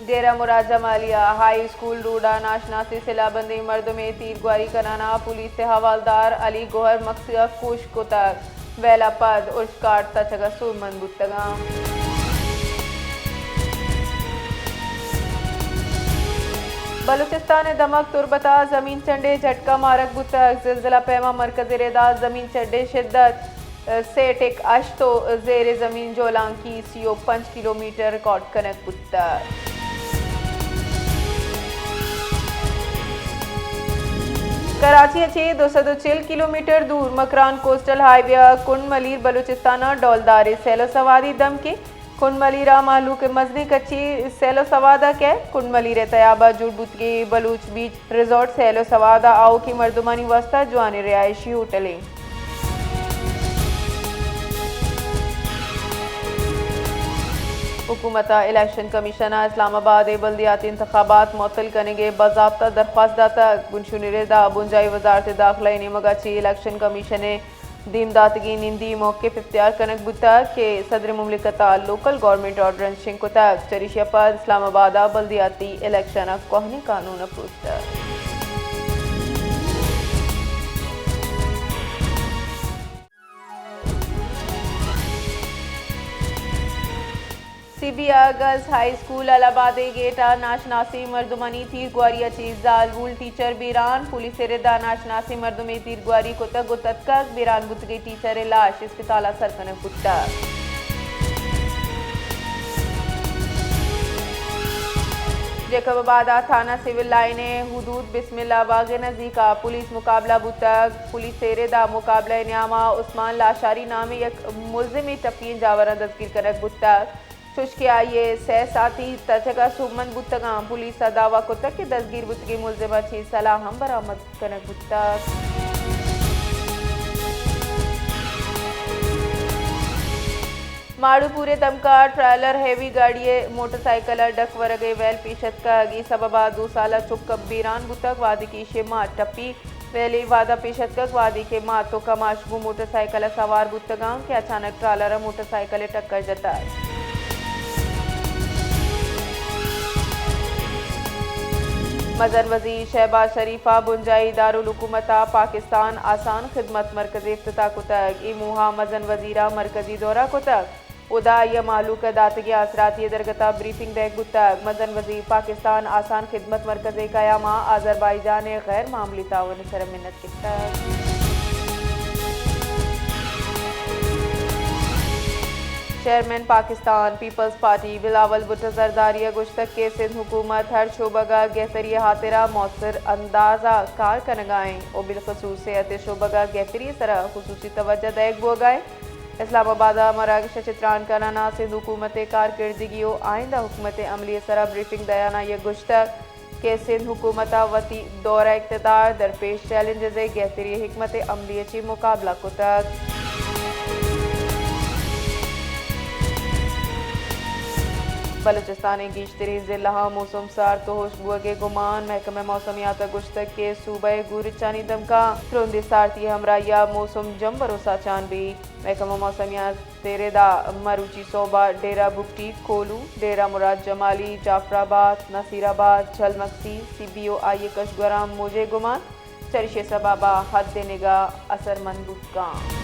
ڈیرہ مراد جمالی ء high school road ء ناشناسیں سلاہ بندیں مردمے تیرگواری کنان ء پولیس ء حوالدار علی گوہر مکسی ء کوش کتگ۔ ویل ء پد ارشکارڈ تچگ ء سوبمند بوتگ انت۔ بلوچستان ء دمگ تربت ء زمین چنڈے جھٹکا مارگ بوتگ۔ زلزلہ پیما مرکزی ردا زمین چنڈے شدت سے ٹک ہشت و زیر زمین جولانکی سی و پنچ کلومیٹر ریکارڈ کنگ بوتگ۔ کراچی ء چہ دو سد و چل کلومیٹر دور مکران کوسٹل ہائی وے ء کنڈ ملیر بلوچستان ء ڈولدار ء سیل و سوادی دمکے۔ کنڈ ملیر ء مہلوک ء مزنیں کچے سیل و سواد ء کئیت۔ کنڈ ملیر ء تیاب ء جوڑ بوتگیں بلوچ بیچ ریزورٹ سیل و سواد ء آؤکیں مردمانی واستہ جوانیں رہائشی ہوٹلے۔ حکومت ء الیکشن کمیشن ء اسلام آباد ء بلدیاتی انتخابات معطل کنگ ء باضابطہ درخواست داتگ۔ بنشونی رد ء بنجاہی وزارت داخلہ ء نیمگ ء چہ الیکشن کمیشن ء دیم داتگیں نندی موقف اختیار کنگ بوتگ کہ صدر مملکت ء لوکل گورنمنٹ آرڈرنس شنگ کتگ۔ چریشی ء پد اسلام آباد ء بلدیاتی الیکشن ء کوہنیں قانون ء پروشتگ۔ سی بی ء گرلز ہائی اسکول الہباد ء گیٹ ء ناشناسیں مردمانی تیرگواری ء چہ زالبول ٹیچر بیران، پولیس ء رد ء ناشناسیں مردمے تیرگواری کتگ و تتکگ، بیران بوتگیں ٹیچر ء لاش اسپتال ء سر کنگ بوتگ۔ جیکب آباد ء تھانہ سول لائن ء حدود بسم اللہ باغ ء نزیک ء پولیس مقابلہ بوتگ۔ پولیس ء رد ء مقابلہ ء نیام ء عثمان لاشاری نامیں یک ملزمے ٹپی ئیں جاوراں دزگیر کنگ بوتگ۔ چوش کہ آئی ء سئے ساعتی تچگ ء سوبمند بوتگاں۔ پولیس ء دعوی کتگ کہ دزگیر بوتگیں ملزم ء چہ سلاہ ہم برآمد کنگ بوتگ۔ ماڑو پور ء دمکا ٹریلر ہیوی گاڑی ء موٹر سائیکل ء ڈک ورگ ء ویل پیش اتکگ۔ اے سبب ء دو سال ء چک بیران بوتگ، وہدے کہ ایشی ء مات ٹپی ویل ء وہد ء پیش اتکگ، وہدے کہ مات و کماش گوں موٹر سائیکل ء سوار بوتگاں کہ اچانک ٹرالر ء موٹر سائیکل ء ٹکر جتگ۔ مزن وزیر شہباز شریف ء بنجاہی دارالحکومت ء پاکستان آسان خدمت مرکز افتتاح کتگ۔ اے موہ ء مزن وزیر ء مرکزی دورہ کتگ۔ اودا آئی ء مہلوک ء داتگیں آسراتی ء درگت ء بریفنگ دئیگ بوتگ۔ مزن وزیر پاکستان آسان خدمت مرکز ء قیام ء آذربائیجان ء غیر معمولی تعاون ء سر ء منت گپتگ۔ چیئرمین پاکستان پیپلز پارٹی بلاول بھٹو زرداری ء گوشتگ کہ سندھ حکومت ہر شعبگ ء گہتری ء ہاترا مؤثر انداز ء کار کنگ ء انت و بالخصوص صحت ء شعبگ ء گہتری ء سرا خصوصی توجہ دئیگ بوگ ء انت۔ اسلام آباد ء مراگش ء چہ تران کنان ء سندھ حکومت ء کارکردگی و آئندہ حکمت عملی ء سرا بریفنگ دیان ء آئی ء گوشتگ کہ سندھ حکومت ء وتی دور ء اقتدار درپیش چیلنجز ء گہتری حکمت عملی ء چہ مقابلہ کتگ۔ بلوچستان ء گیشتریں ضلع ء موسم سارت و ہشک بوگ ء گمان۔ محکمہ موسمیات ء گوشتگ کہ صوبہ ء گورچانی دمکاں ترندیں سارتی ء ہمراہی ء موسم جمبر و ساچان بیت۔ محکمہ موسمیات ء ردا مروچی سہب ء ڈیرہ بگٹی، کولو، ڈیرہ مراد جمالی، جعفر آباد، نصیر آباد، چلمکسی، سبی و آئی ء کشگوران موج ء گمان، چریشی ء سبب ء حد ء نگاہ اثرمند بوت کنت۔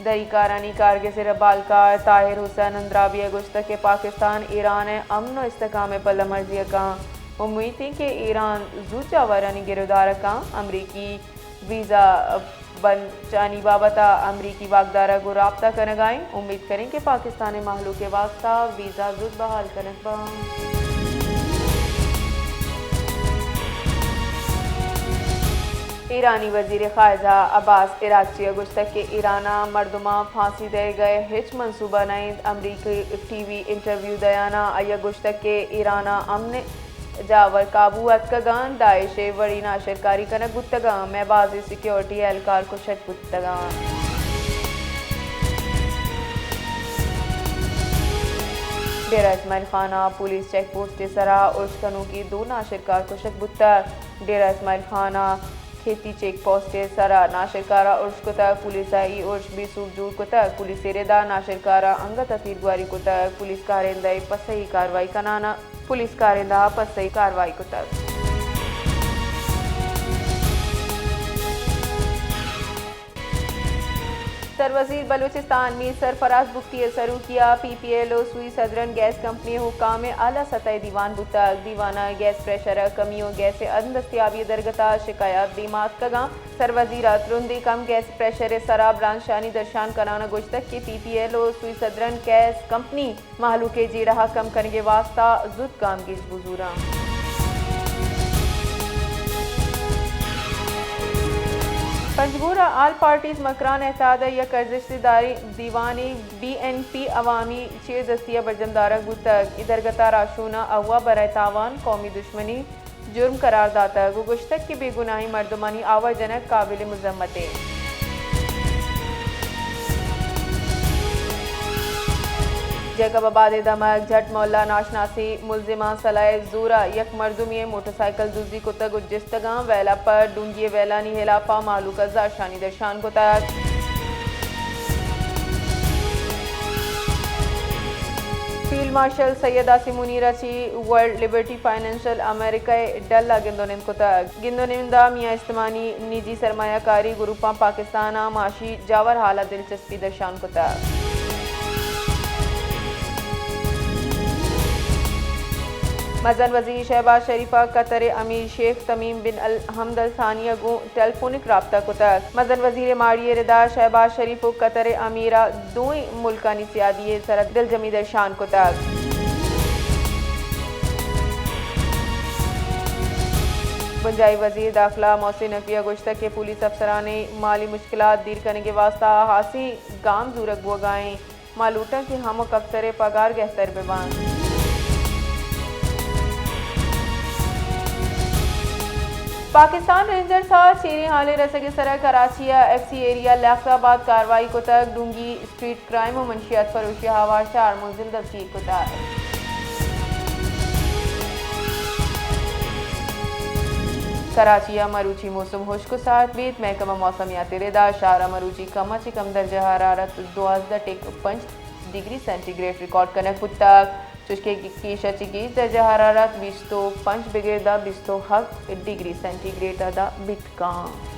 دہی کارانی کارگس ء ربالکار طاہر حسین اندرابی ء گوشتگ کہ پاکستان ایران ء امن و استحکام ء پلہ مرزی ء کاں۔ امیت انت کہ ایران زوت جاورانی گرودار ء کاں۔ امریکی ویزا بنچانی بابت ء امریکی واکدار ء گوں رابطہ کنگ ء انت۔ امیت کنیں کہ پاکستان ء مہلوک ء واستہ ویزا زوت بحال کنگ بنت۔ ایرانی وزیر خارجہ عباس عراقچی ء گوشتگ کہ ایران ء مردماں پھانسی دئیگ ء ہچ منصوبہ نہ انت۔ امریکی ٹی وی انٹرویو دیان ء آئی ء گوشتگ کہ ایران ء امن جاور قابو اتکگاں، داعش ء وڑی ناشرکاری کنگ بوتگاں، مئے بازیں سیکورٹی اہلکار کشگ بوتگاں۔ ڈیرہ اسماعیل خان ء پولیس چیک پوسٹ ء سرا ارش کنوکی دو ناشرکار کشگ بوتگ۔ ڈیرہ اسماعیل خان ء کھیتی چیک پوسٹ ءِ سرا ناشرکار ءَ ارش کتگ، پولیس ءَ اے ارش بے سوب جوڑ کتگ، پولیس ءِ رد ءَ ناشرکار ءَ انگت ءَ تیرگواری کتگ، پولیس کارندہ ءِ پسہ ئی کاروائی کنان ءَ، پولیس کارندہ ءَ پسہ ئی کاروائی کتگ۔ سروزیر بلوچستان میر سرفراز بگٹی ءِ سروکی ءَ پی پی ایل ءُ سوئی سدرن گیس کمپنی ءِ حکام ءِ اعلی سطح ءِ دیوان بوتگ۔ دیوان ءَ گیس پریشر ءِ کمی ءُ گیس ءِ عدم دستیابی ءِ درگت ءَ شکایات دیما اتکگ اَنت۔ سروزیر ءَ ترندیں کم گیس پریشر ءِ سرا برانزشانی درشان کنان ءَ گوشتگ کہ پی پی ایل ءُ سوئی سدرن گیس کمپنی مہلوک ءِ جیڑہ ءَ کم کنگ ءِ واستہ زوت گامگیج بزوراں۔ پنجگور ءَ آل پارٹیز مکران اتحاد ءِ یک ارزشت داریں دیوانے بی این پی عوامی چیر دستی ءَ برجم دارگ بوتگ۔ اے درگت ءَ راہشوناں اغوا، برائے تاوان، قومی دشمنی، جرم قرار داتگ ءُ گوشتگ کہ بے گناہیں مردمانی آوار جنگ قابل مذمت اِنت۔ جیکب آباد ءِ دمگ جھٹ مولا ناشناسیں ملزماں سلاہ ءِ زور ءَ یک مردمے ءِ موٹر سائیکل دزی کتگ ءُ جستگ اَنت۔ ویل ءَ پد ڈونگی ءِ ویلانی ہلاپ ءَ مہلوک ءَ زہرشانی درشان کتگ۔ فیلڈ مارشل سید عاصم منیر ءَ چہ ورلڈ لبرٹی فنانشل امریکہ ءِ ڈل ءَ گند ءُ نند کتگ۔ گند ءُ نند ءَ میاں استمانی نجی سرمایہ کاری گروپاں پاکستان ءَ معاشی جاور حال ءَ دلچسپی درشان کتگ۔ مزن وزیر شہباز شریف ءَ قطر ءِ امیر شیخ تمیم بن ال-، حمد الثانی ءَ گوں ٹیلیفونک رابطہ کتگ۔ مزن وزیر ءِ ماڑی ءِ ردا شہباز شریف ءُ قطر ءِ امیر ءَ دوئیں ملکانی سیادی ءِ سرا دلجمی درشان کتگ۔ بنجاہی وزیر داخلہ محسن نقوی ءَ گوشتگ کہ پولیس افسران ءِ مالی مشکلات دیر کنگ ءِ واستہ ہاسیں گام زورگ بوگ ءَ اِنت۔ ما لوٹاں کہ ہمک افسر ءِ پگار گہتر بہ بنت۔ پاکستان رینجرز ءَ چیریں حال ءِ رسگ ءِ سرا کراچی ءِ ایف سی ایریا لیاقت آباد کاروائی کتگ۔ ڈونگی، اسٹریٹ کرائم ءُ منشیات فروشی ءَ ہوار چار ملزم دزگیر کتگ۔ کراچی ءَ مروچی موسم ہشک ءُ سارت بیت۔ محکمہ موسمیات ءِ ردا شہر ءَ مروچی کم ءَ چہ کم درجہ حرارت دوازدہ ٹک پنچ ڈگری سینٹی گریڈ ریکارڈ کنگ بوتگ، چوشکہ گیش ءَ چہ گیش درجہ حرارت بیست ءُ پنچ بگر داں بیست ءُ ہپت ڈگری سینٹی گریڈ ادا بیت کنت۔